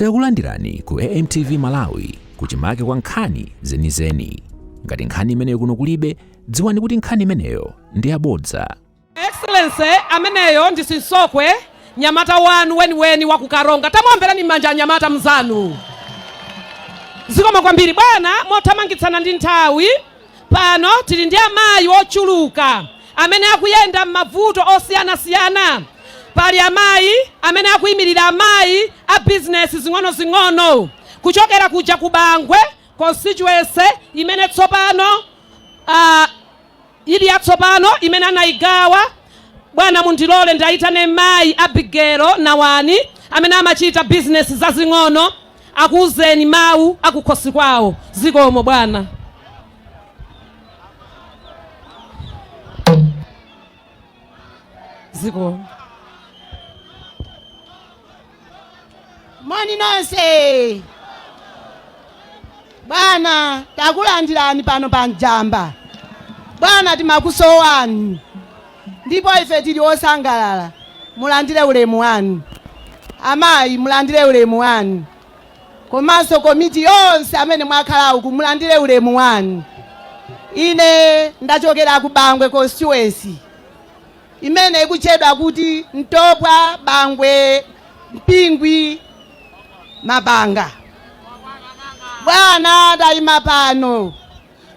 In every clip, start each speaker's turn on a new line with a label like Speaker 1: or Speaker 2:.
Speaker 1: Takulandirani ku AMTV Malawi kuchimake kwa nkhani zenizeni. Ngati nkhani imeneyo kuno kulibe, dziwani kuti nkhani imeneyo ndi yabodza.
Speaker 2: Excellency, ameneyo ndi Sinsokwe, nyamata wanu weniweni wa ku Karonga. Tamuombereni m'manja anyamata mnzanu. Zikomo kwambiri bwana. Mothamangitsana ndi nthawi, pano tili ndi amayi ochuluka amene akuyenda m'mavuto osiyanasiyana. Pali amayi amene akuyimirira amayi a bizinesi zing'onozing'ono kuchokera kuja ku Bangwe constituency imene tsopano ili yatsopano imene anayigawa. Bwana, mundilole ndayitane mayi Abigail Nawani amene amachita bizinesi zazing'ono, akuwuzeni mawu akukhosi kwawo. Zikomo bwana. Zikomo.
Speaker 3: Moni nonse. Bwana, takulandirani pano pa Mjamba. Bwana, timakusowani ndipo ife tili osangalala. Mulandire ulemu wanu amayi, mulandire ulemu wanu, komanso komiti yonse amene mwakhala uku, mulandire ulemu wanu. Ine ndachokera ku Bangwe constituency imene ikutchedwa kuti Ntopwa, Bangwe, Mpingwi, Mapanga. Bwana, ndayima pano,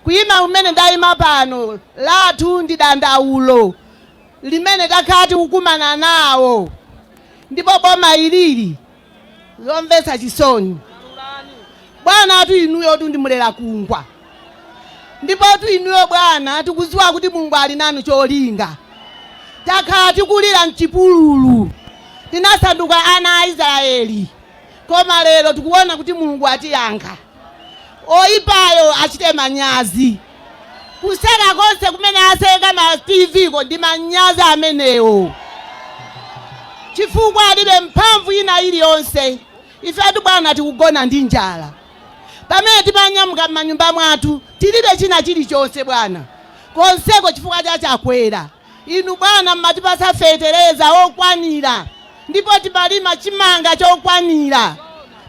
Speaker 3: kuyima kumene ndayima pano, lathu ndi dandaulo limene takhala tikukumana nawo, ndipo boma ilili zomvetsa chisoni. Bwana, atu inuyo tu ndimulera kungwa, ndipo tu inuyo bwana tikudziwa kuti Mulungu ali nanu cholinga. Takhala tikulira mchipululu, tinasanduka ana a Israeli, koma lero tikuona kuti Mulungu atiyankha. Oyipayo achite manyazi. Kuseka konse kumene aseka ma TV ko ndi manyazi amenewo, chifukwa alibe mphamvu ina iliyonse. Ifetu bwana tikugona ndi njala. Pamene timanyamuka m'manyumba mwathu tilibe china chilichonse bwana, konseko chifukwa cha Chakwera. Inu bwana mmatipasa fetereza okwanira ndipo timalima chimanga chokwanira,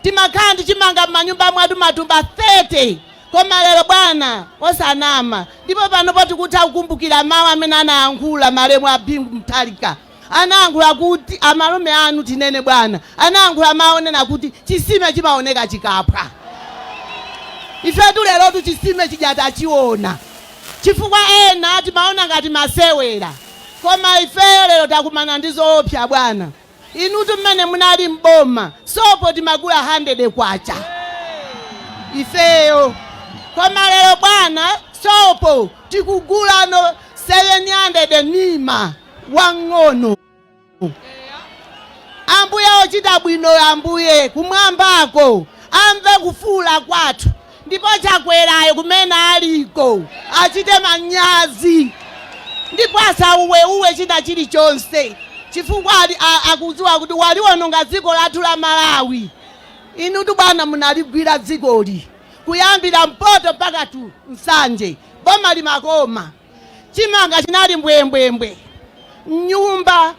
Speaker 3: timakhala ndi chimanga m'manyumba mwathu matumba 30, koma lero bwana osanama. Ndipo panopo tikutha kukumbukira mawu amene anayankhula malemu a Bingu Mutharika. Anayankhula kuti, amalume anu tinene bwana, anayankhula mawu onena kuti chisime chimaoneka chikaphwa. Ifetu lerotu chisime chija tachiona, chifukwa ena timaona ngati masewera, koma ifeyo lero takumana ndi zoopsa bwana. Inutu mmene munali mboma, sopo timagula 100 kwacha ifeyo, koma lero bwana sopo tikugulano 700 nima wang'ono. Ambuye ochita bwino, Ambuye kumwambako amve kufuula kwathu, ndipo Chakwerayo kumene aliko achite manyazi ndipo asauweuwe china chilichonse, chifukwa akudziwa kuti waliwononga dziko lathu la Malawi. Inutu bwana munaligwira dzikoli kuyambira mpoto mpaka tu Nsanje, boma limakoma, chimanga chinali mbwembwembwe mnyumba.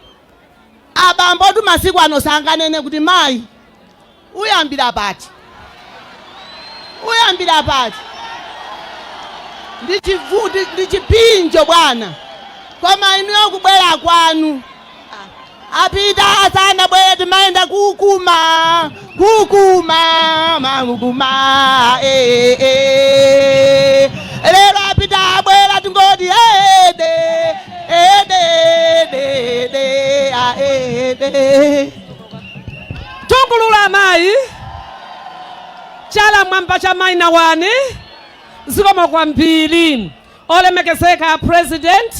Speaker 3: Abambotu masiku ano sanganene kuti mayi uyambira pati, uyambira pati, ndi chipinjo bwana. Koma inuyo kubwera kwanu, apita asanabwere timayenda kukuma kukuma makukuma eh, eh. Lero apita abwera tingoti ede ede ede ede a ede.
Speaker 2: Tungulula amayi, chala mwamba cha mayi Nawani. Zikomo kwambiri olemekezeka President.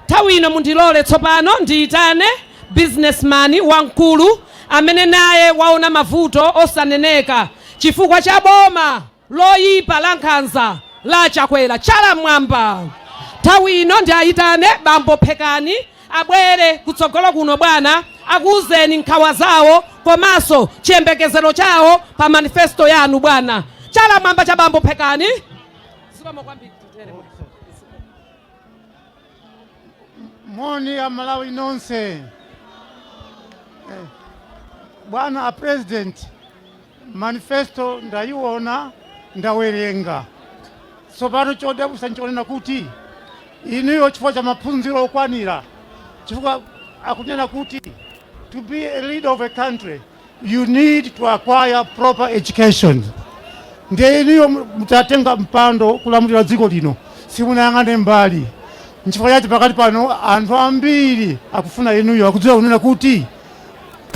Speaker 2: Nthawi ino mundilole tsopano ndiyitane businessman wamkulu amene naye waona mavuto osaneneka chifukwa cha boma loyipa la nkhanza la Chakwera. Chala mwamba. Nthawi ino ndiyitane bambo Phekani abwere kutsogolo kuno. Bwana, akuwuzeni nkhawa zawo komanso chiyembekezero chawo pa manifesto yanu. Bwana, chala mwamba cha bambo Phekani. Zikomo kwambiri. Titere bwana.
Speaker 4: Moni a Malawi nonse. Bwana a President, Manifesto ndayiona, ndawerenga. Tsopano chodabwitsa nchonena kuti inuyo, chifukwa cha maphunziro okwanira, chifukwa akunena kuti to be a leader of a country you need to acquire proper education, ndiye inuyo mutatenga mpando kulamulira dziko lino simunayang'ane mbali. Nchifukwa chachi pakati pano anthu ambiri akufuna inuyo, akudziwa kunena kuti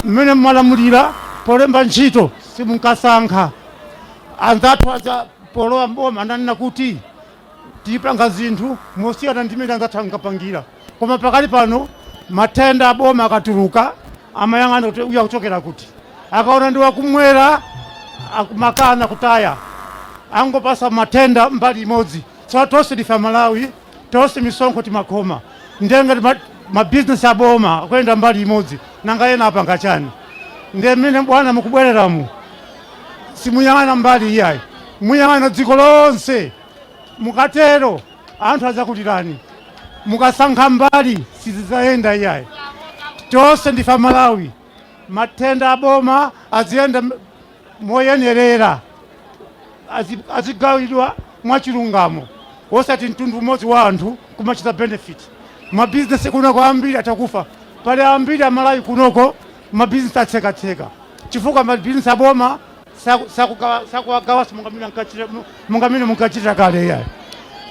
Speaker 4: mmene mmalamulira polemba ntchito simunkasankha. Anzathu aja polowa mboma ananena kuti tipanga zinthu mosiyana ndi mmene anzathu ankapangira, koma pakali pano matenda aboma akatuluka amayang'ana kuti uyu akuchokera kuti. Akaona ndi wakumwera akumakana kutaya, angopasa matenda mbali imodzi. So tonse ndife Amalawi, tonse misonkho timakhoma. Ndiye ngati mabizinesi aboma akuyenda mbali imodzi, nanga ena apanga chani? Ndiye mmene bwana mukubwereramu simuyang'ana mbali iyayi, muyang'ana dziko lonse. Mukatero anthu adzakutirani. Mukasankha mbali sizidzayenda iyayi. Tonse ndife Amalawi. Matenda aboma aziyenda moyenerera, azigawidwa mwachilungamo, osati mtundu umodzi wa anthu kumachita benefit. Mabizinesi kunoko ambiri atakufa. Pali ambiri Amalawi kunoko mabizinesi atsekatseka chifukwa mabizinesi aboma sakuwagawaso monga mene munkachitira kale iyayi.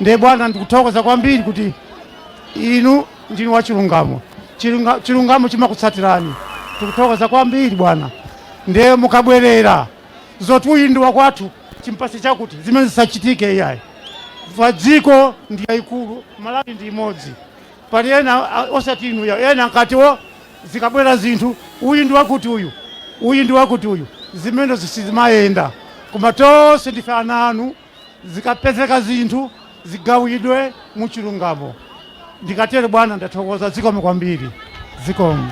Speaker 4: Ndiye bwana, ndikuthokoza kwambiri kuti inu ndinu wachilungamo. Chilungamo chimakutsatirani. Tikuthokoza kwambiri bwana. Ndiye mukabwerera, zoti uyu ndi wakwathu chimpase chakuti, zimene zisachitike iyayi. Pa dziko ndi yayikulu, Malawi ndi imodzi. Pali ena osati inuyo, ena nkatiwo zikabwera zinthu, uyu ndi wakuti, uyu, uyu ndi wakuti, uyu, zimene sizimayenda. Koma tonse ndife ana anu. Zikapezeka zinthu zigawidwe muchilungamo. Ndikatero bwana, ndathokoza. Zikomo kwambiri, zikomo.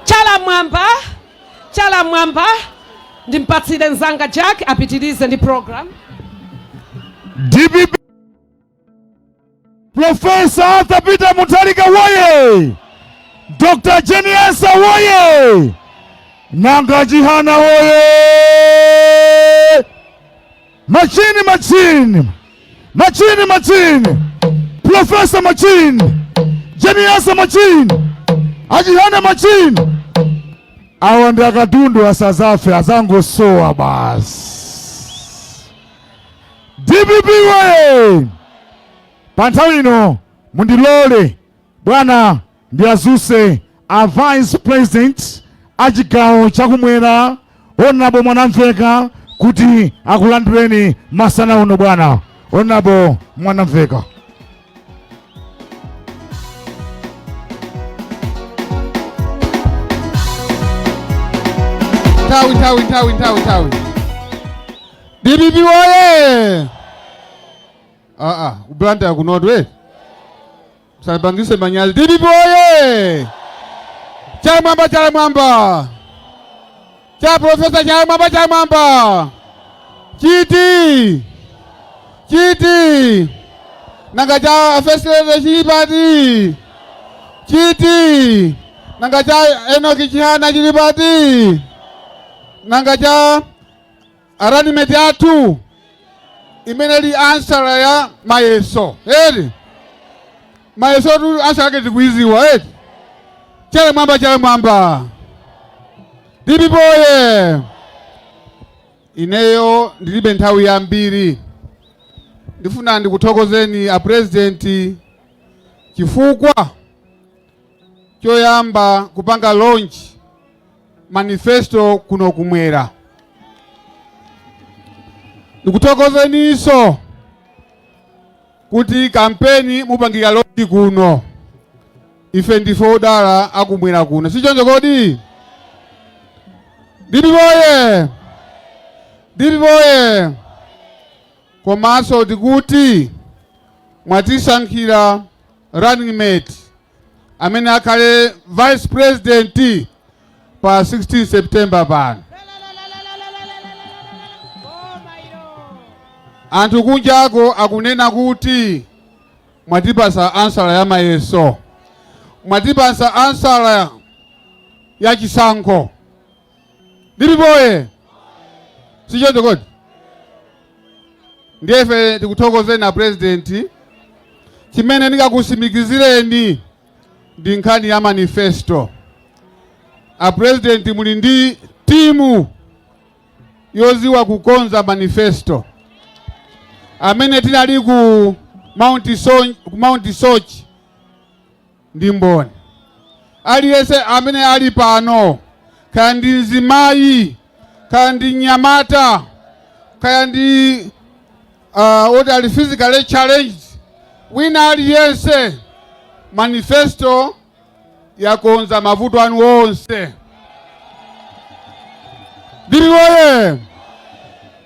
Speaker 2: Chala mwamba, chala mwamba. Ndimpatsire mzanga Jack apitirize ndi program.
Speaker 5: DPP, Professor Arthur Peter Mutharika woye! Dr. Jane Ansah woye! Nanga Chihana woye! Machini, machini, machini, machini! Professor machini, Jane Ansah machini, aChihana machini. Awa ndi akatundu, asazafe, azangosowa basi. DPP woye! Pa nthawi ino mundilole bwana ndiazuse a Vice President a chigawo chakumwera, Honorable Mwanamveka, kuti akulandireni masana uno. Bwana Honorable Mwanamveka.
Speaker 6: Nthawi, nthawi, nthawi, nthawi, nthawi! DPP woye! Aa, kuBlantyre kunotu musandipangise manyazi. DPP woye! Chamwamba, chamwamba cha Professor, chamwamba, chamwamba chiti chiti? Nanga cha First Lady chili pati? Chiti? Nanga cha Enoki Chihana chili pati? Nanga cha running mate athu imene ili answer ya mayeso eti? Mayeso tu answer yake tikuiziwa eti? Chala mwamba, chala mwamba! DPP oye! Ineyo ndilibe nthawi yambiri. Ndifuna ndikuthokozeni a President chifukwa choyamba kupanga launch manifesto kuno kumwera. Ndikuthokozeninso kuti kampeni mupangira launch kuno. Ife ndife odala akumwera kuno, sichoncho kodi? DPP oye! DPP oye! Komanso tikuti mwatisankhira running mate amene akhale Vice President pa 16 September pano. Anthu kunjako akunena kuti mwatipasa answer ya mayeso. Mwatipasa answer ya chisankho. DPP oye! Sichoncho kodi? Ndiye ife tikuthokozeni na President. Chimene ndingakusimikizireni ndi nkhani ya manifesto. A President, muli ndi timu yoziwa kukonza manifesto. Amene tinali ku Mount Soche ndi mboni. Aliyense amene ali pano, kaya ndi mzimayi, kaya ndi mnyamata, kaya ndi oti ali physically challenged, wina aliyense, manifesto yakonza mavuto anu onse. DPP oye!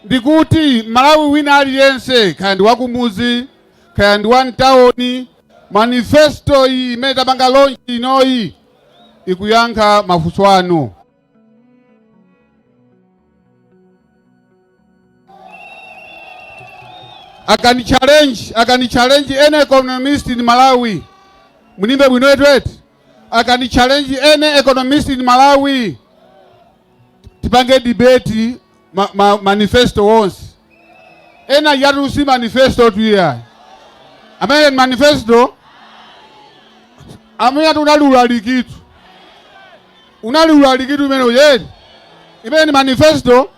Speaker 6: Ndikuti Malawi wina aliyense, kaya ndi wakumuzi, kaya ndi wa mtawuni, manifesto iyi imene tapanga launch inoyi ikuyankha mafunso anu. I can challenge any economist in Malawi. Munimbe bwino etu eti. I can challenge any economist in Malawi. Tipange debate manifesto onse. Ena yatu si manifesto tu ya. Amene manifesto amene atu unali ulalikitu. Unali ulalikitu imene uyeni. Imene ni manifesto.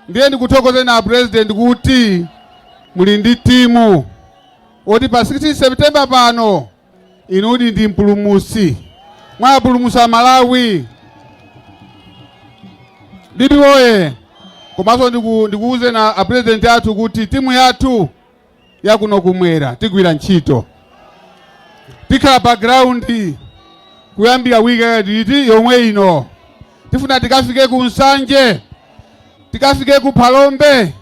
Speaker 6: Ndiye ndikuthokoze na President kuti muli ndi timu oti pa 16 September pano inudi ndi mpulumusi, mwapulumusa Malawi. DPP oye! Komanso ndikuuze na a President athu kuti timu yathu yakuno kumwera tigwira ntchito, tikhala pa ground kuyambira weekend iti yomwe ino. Tifuna tikafike ku Nsanje, tikafike ku Phalombe,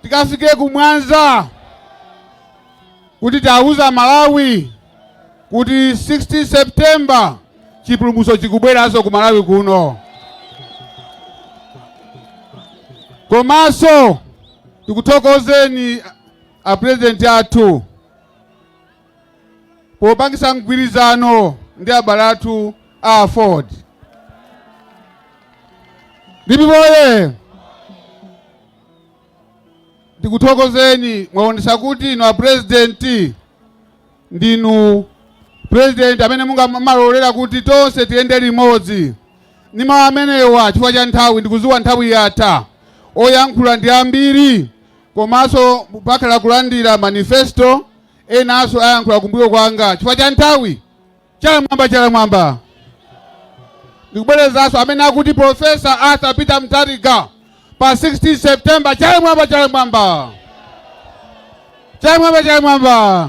Speaker 6: tikafike ku Mwanza, kuti tiauza Malawi kuti 16 September chipulumutso chikubweranso ku Malawi kuno. Komanso tikuthokozeni a President athu popangisa mgwirizano ndi abale athu a AFORD. DPP oye! Tikuthokozeni, mwaonesa kuti inu a President ndinu President amene mungamalolera kuti tonse tiyende limodzi. Ni mawu amenewa, chifukwa cha nthawi, ndikuziwa nthawi yatha, oyankhula ndi ambiri, komanso pakhala kulandira manifesto, enanso ayankhula kumbuyo kwanga. Chifukwa cha nthawi, chala mwamba, chala mwamba. Ndikubwerezanso, amene akuti Professor Arthur Peter Mutharika pa 16 September, chala mwamba, chala mwamba, chala mwamba, chala mwamba.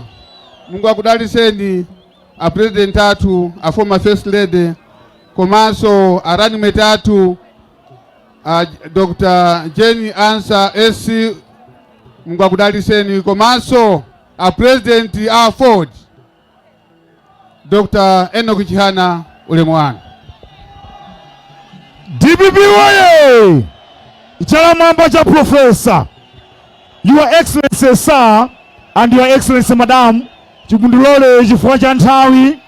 Speaker 6: Mungu akudaliseni a President athu, a former First Lady, komanso a running mate athu, a Dr. Jane Ansah SC. Mungu akudaliseni, komanso a President a AFORD, Dr. Enoch Chihana. Ulemu wanu.
Speaker 5: DPP oye! Chala mwamba cha Professor. Your Excellency Sir and Your Excellency Madam, chikundilole chifukwa cha nthawi,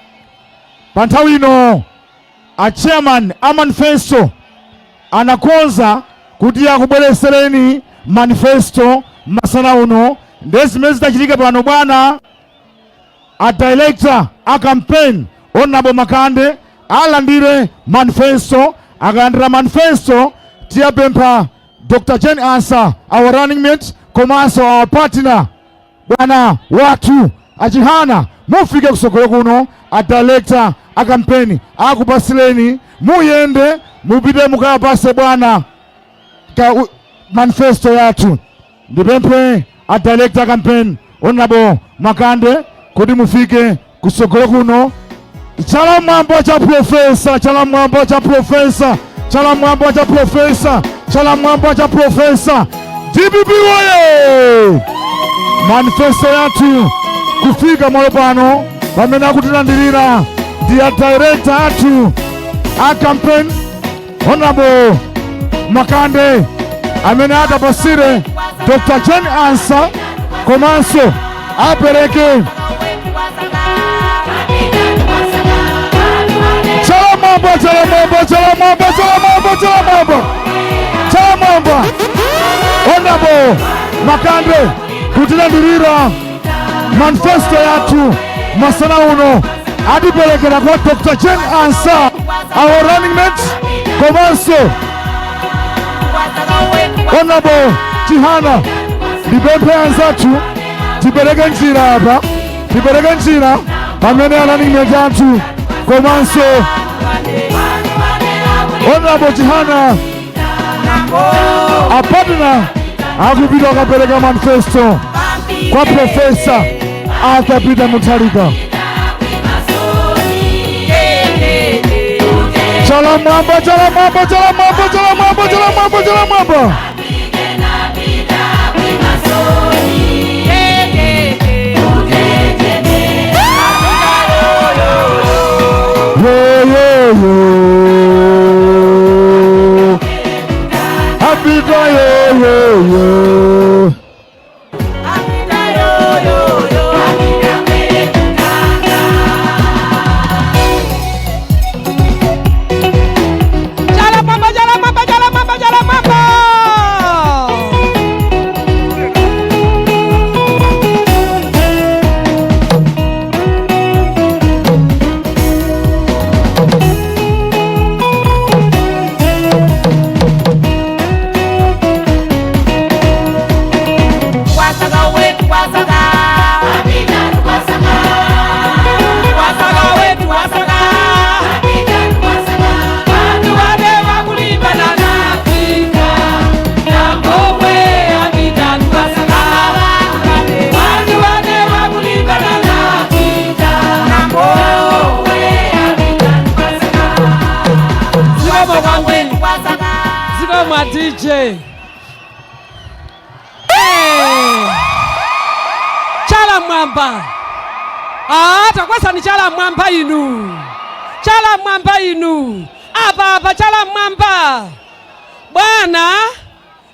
Speaker 5: pa nthawi ino a chairman a manifesto anakonza kuti akubweresereni manifesto masana uno. Ndiye zimene zitachitika pano, bwana a director a campaign, Honorable Makande, alandire manifesto. Akalandira manifesto, tiyapempha Dr. Jane Ansah, our running mate, komanso our partner, bwana wathu Achihana, mufike kusogolo kuno. A director a campaign akupasileni, muyende mupite mukapase bwana ka manifesto yathu. Ndipemphe a director campaign, Honorable Makande, kuti mufike kusogolo kuno. Chala mwamba cha Professor, chala mwamba cha Professor, chala mwamba cha Professor, chala mwamba cha Professor. DPP woye! Manifesto yathu kufika malo pano pamene akutilandirira ndi a director athu a campaign, Honorable Makande, amene atapasire Dr. Jane Ansah komanso apereke. Chala mwamba, chala mwamba, chala mwamba, chala mwamba, chala mwamba. Honorable Makande kutilandirira manifesto yathu masana uno, atiperekera kwa Dr. Jane Ansah, our running mate, komanso Honorable Chihana. Ndipemphe anzathu tipereke njira apa, tipereke njira pamene a running mate athu komanso Honorable Chihana, a partner, akupita kukapereka manifesto kwa Professor Arthur Peter Mutharika. Chala mwamba, chala mwamba, chala mwamba, chala mwamba, chala mwamba, chala mwamba. Yo yo yo, Apita yo yo yo.
Speaker 2: Chala mwamba, chala mwamba, chala mwamba, chala mwamba. Wasaga wetu wasaga. Bantu bade bakulimbana n'Afrika. Nambobwe Apita wasaga. Bantu bade bakulimbana n'Afrika. Nambobwe Apita wasaga. Zikomo kwambiri. Zikomo DJ. Hey! Chala mwamba. Ah, takwasani chala mwamba inu. Chala mwamba inu. Apa apa chala mwamba. Bwana,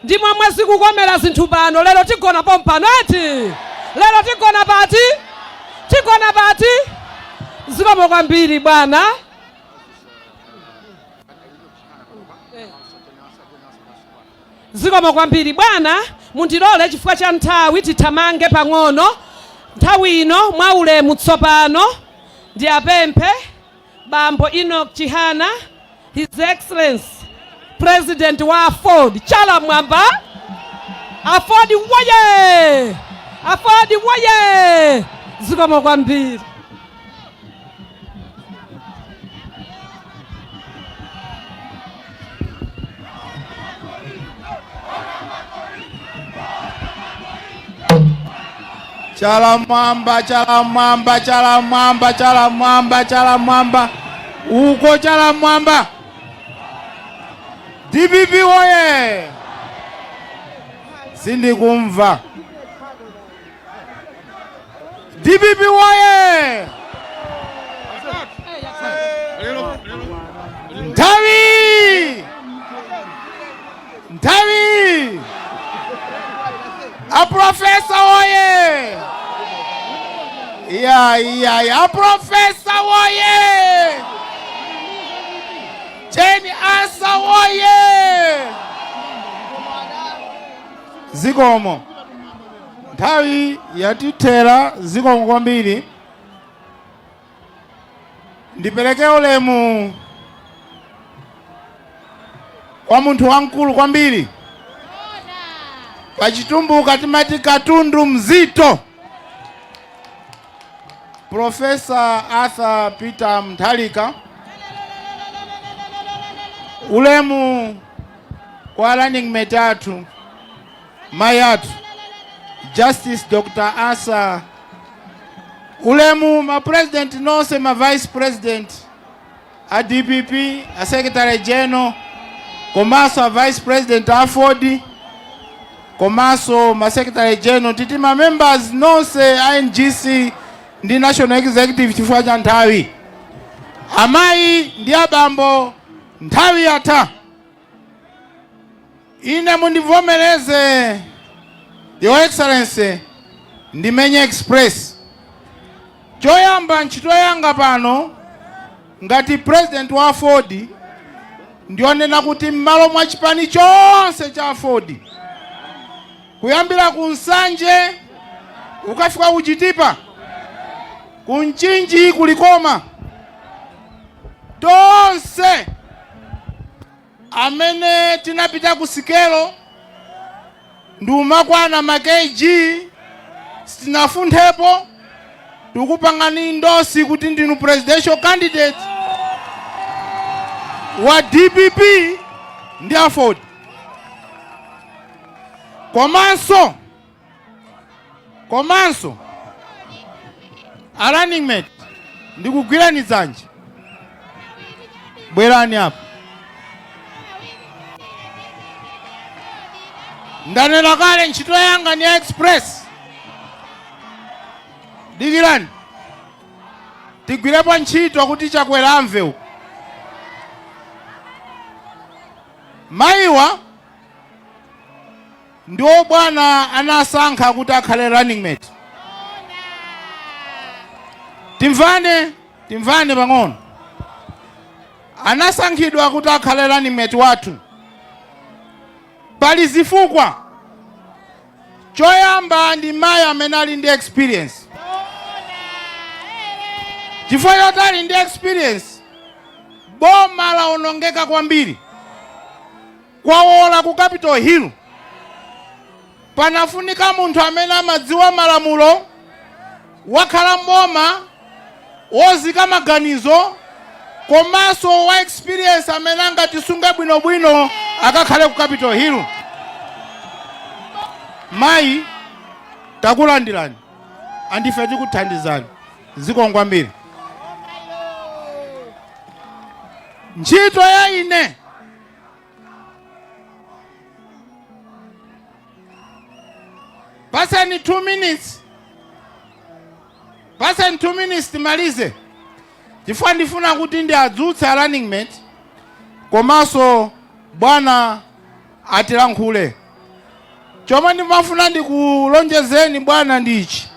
Speaker 2: ndimwe mwezi kukomera zinthu pano. Lero tigona pompano ati. Lero tigona pati? Tigona pati? Zikomo kwambiri, bwana. Zikomo kwambiri, bwana. Mundilole chifukwa cha nthawi tithamange pang'ono nthawi ino. Mwaulemu tsopano ndiyapemphe Bambo Enoch Chihana, His Excellence President wa AFORD. Chala mwamba! AFORD woye! AFORD woye! Zikomo kwambiri.
Speaker 6: Chala mwamba, chala mwamba, chala mwamba, chala mwamba, chala mwamba uko, chala mwamba! DPP woye! Sindikumva. DPP woye! Nthawi, nthawi! Aprofesa woye! Iya iya, aprofesa woye! Jane Ansah woye! Zikomo, nthawi yatithera. Zikomo kwambiri. Ndipereke ulemu kwa munthu wamkulu kwambiri. Pachitumbuka timati katundu mzito, Professor Arthur Peter Mutharika. Ulemu kwa running mate athu, mayi athu Justice Dr. Ansah. Ulemu ma president nonse, ma vice president a DPP, a secretary general komanso a vice president a AFORD komanso ma secretary general, titi ma members nonse a NGC ndi national executive. Chifukwa cha nthawi, amayi ndi abambo, nthawi yatha. Ine mundivomereze, Your Excellency, ndimenye express. Choyamba, ntchito yanga pano ngati president wa AFORD
Speaker 7: Ndionena kuti m'malo mwa chipani chonse cha AFORD, kuyambira ku Nsanje ukafika ku Chitipa, ku Mchinji, ku Likoma, tonse amene tinapita ku sikelo ndi umakwana ma kg, sitinafunthepo, tikupangani endorse kuti ndinu presidential candidate wa DPP ndi AFORD. Komanso a running mate, ndikugwirani dzanja, bwerani apa. Ndanena kale, ntchito yanga ni ya express. Dikirani tigwirepo ntchito kuti Chakwera amve uku. Mayiwa ndiwo bwana anasankha kuti akhale running mate. Timvane, timvane pang'ono. Anasankhidwa kuti akhale running mate wathu. Pali zifukwa. Choyamba, ndi mayi amene ali ndi experience. Chifukwa choti ali ndi experience, boma lawonongeka kwambiri, kwawola ku Capitol Hill. Panafunika munthu amene amadziwa malamulo, wakhala mboma, wozika maganizo, komanso wa experience amene angatisunge bwinobwino akakhale ku Capitol Hill. Mayi, takulandirani, andife tikuthandizani. Zikomo kwambiri. Ntchito ya ine, paseni 2 minutes, paseni 2 minutes timalize, chifukwa ndifuna kuti ndiadzutse a running mate komanso bwana atilankhule. Chomwe ndimafuna ndikulonjezeni bwana ndichi: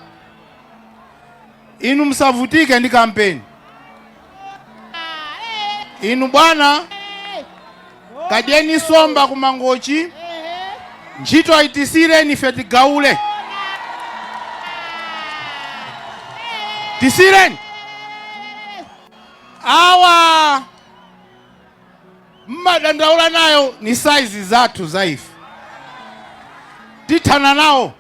Speaker 7: inu musavutike ndi kampeni. Inu bwana, kadyeni somba kumangochi, ntchito ayitisireni ife tigaule. Tisireni awa mmadandaula nayo ni size zathu za ife, tithana nawo.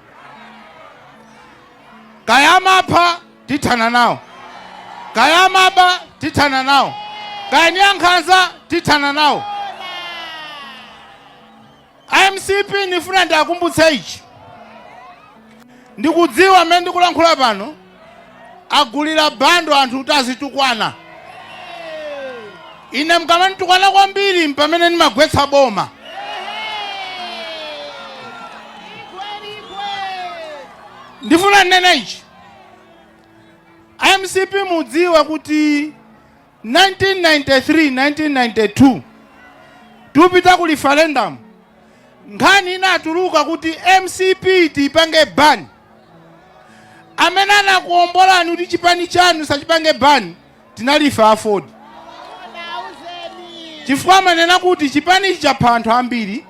Speaker 7: Kaya amapha, tithana nawo. Kaya amaba, tithana nawo. Kaya ni ankhanza, tithana nawo. IMCP, ndifuna ndiakumbutse ichi. Ndikudziwa mmene ndikulankhula pano agulira bundle anthu kuti azitukwana. Ine mkamanditukwana kwambiri mpamene ndimagwetsa boma. Ndifuna ndinene ichi: IMCP, mudziwe kuti 1993, 1992 tupita ku referendum, nkhani inatuluka kuti MCP tiyipange ban. Amene anakuombolani kuti chipani chanu sachipange ban tinali ife AFORD, chifukwa amanena kuti chipani ichi chapha anthu ambiri,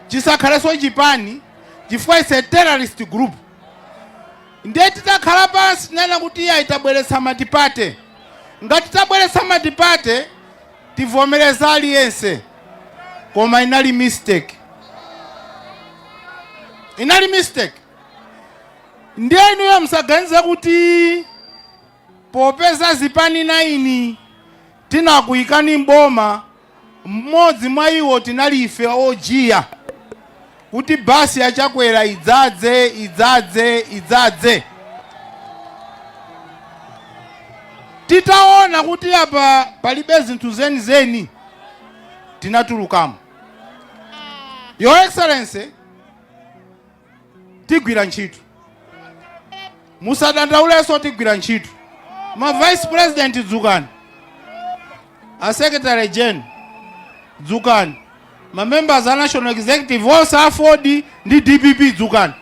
Speaker 7: chisakhalenso chipani chifukwa it's a terrorist group. Ndiye titakhala pansi tinena kuti iye itabweretsa multiparty. Ngati tabweretsa multiparty, tivomereza aliyense. Koma inali mistake, inali mistake. Ndiye inuyo musaganize kuti popeza zipani 9 tinakuyikani mboma, mmodzi mwa iwo tinali ife ojiya kuti basi yachakwera idzadze, idzadze, idzadze. Titaona kuti apa palibe zinthu zenizeni, tinatulukamo. Your Excellency, tigwira ntchito, musadandaulenso, tigwira ntchito. Ma vice president dzukani, a secretary general dzukani, ma members a national executive onse a AFORD ndi DPP dzukani.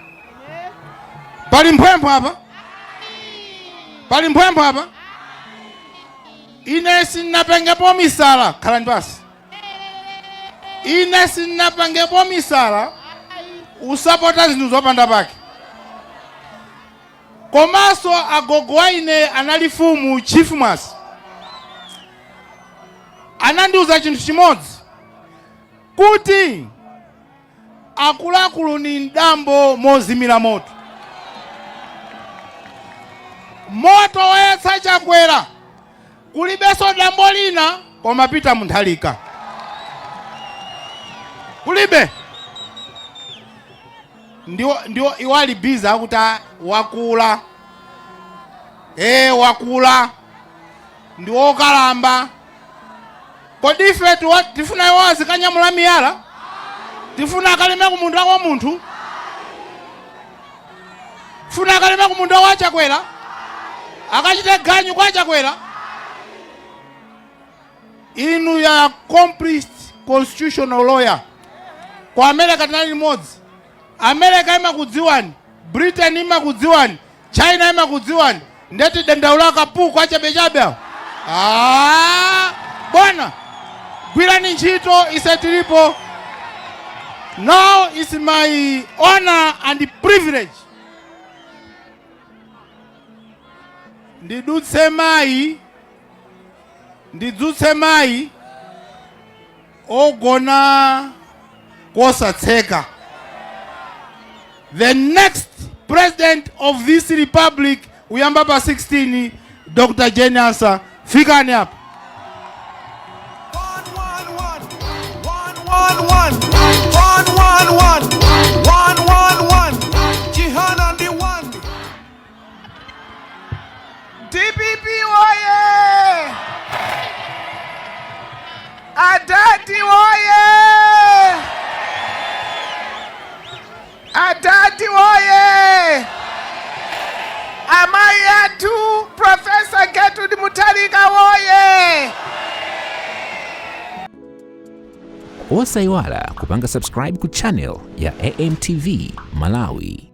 Speaker 7: Pali mphwempho apa, pali mphwempho apa. Ine sindinapengepo misala. Khalani pasi. Ine sindinapangepo misala usapota zinthu zopanda pake. Komanso agogo wa ine anali fumu Chief Mwase, anandiuza chinthu chimodzi kuti akuluakulu ni mdambo mozimira moto. Moto woyatsa Chakwera kulibenso dambo lina koma Peter Mutharika, kulibe. Ndiwo iwali busy akuti wakula, wakula, ndi wokalamba. Kodi ife tifuna iwo azikanyamula miyala? Tifuna akalime kumunda kwa munthu? Funa akalime kumunda wa Chakwera, akachite ganyu kwa Chakwera? Inu ya accomplished constitutional lawyer, ku America tinali limodzi. America imakudziwani, Britain imakudziwani, China imakudziwani, ndeti dandaula kapuku achabechabe awo. Ah, bwana, gwirani ntchito, ise tilipo. Now is my honor and privilege ndidutse mayi, ndidzutse mayi ogona kosatseka, the next president of this republic uyamba pa 16, Dr. Jane Ansah. Fikani apa.
Speaker 8: 1 1 1 1 1 1 1 1 1 1 Chihana ndi 1.
Speaker 9: DPP woye! Adadi woye! Adadi woye! Amayi athu Professor Gertrude Mutharika woye!
Speaker 1: Osayiwala kupanga subscribe ku channel ya AMTV Malawi.